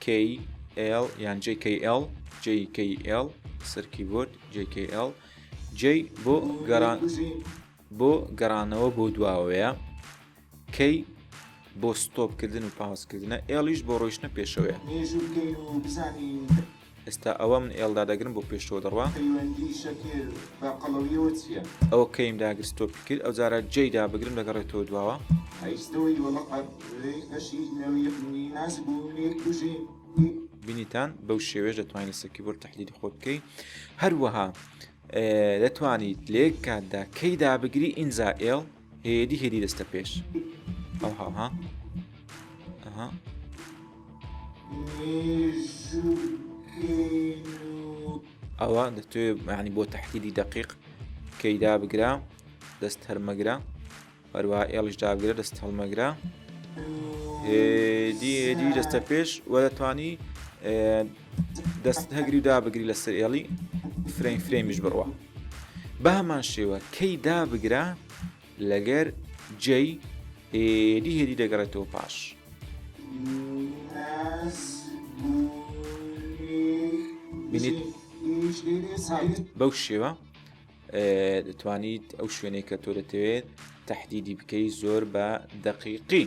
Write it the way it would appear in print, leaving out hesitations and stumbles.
K L یان JKL JKL سەر کیبۆرد JKL J بۆ گەڕان بۆ گەڕانەوە بۆ دواوەیە K بۆ stop کردن و pause کردنە L یش بۆ ڕۆیشتنە پێشەوەیە. مێژوو بکەین و بزانین. ئێستا ئەوە من L دادەگرم بۆ پێشەوە دەڕوا. پەیوەندی شەکر بە قەڵەویەوە چییە؟ ئەوە K م داگرت stop ی کرد ئەوجارە J دابگرم دەگەڕێتەوە دواوە. بینیتان بەو شێوەیەش دەتوانیت لەسەر کیبۆرد تەحلیلی خۆت بکەی هەروەها دەتوانیت لە یەک کاتدا K دابگری ئینجا L هێدی هێدی دەستە پێش ئەوها ها ئەها ئەوە دەتوێ ینی بۆ تەحلیلی دقیق K دابگرە دەست هەرمەگرە هەروە L یش دابگرە دەست هەڵمەگرە هێدی هێدی دەستە پێش وە دەتوانی دەست هەگری و دابگری لەسەر L ی frame frame یش بڕوە بە هەمان شێوە K دابگرە لەگەر J هێدی هێدی دەگەڕێتەوە پاش. بینیت بەو شێوە دەتوانیت ئەو شوێنەی کە تۆ دەتەوێت تهدیدی بکەی زۆر بە دەقیقی.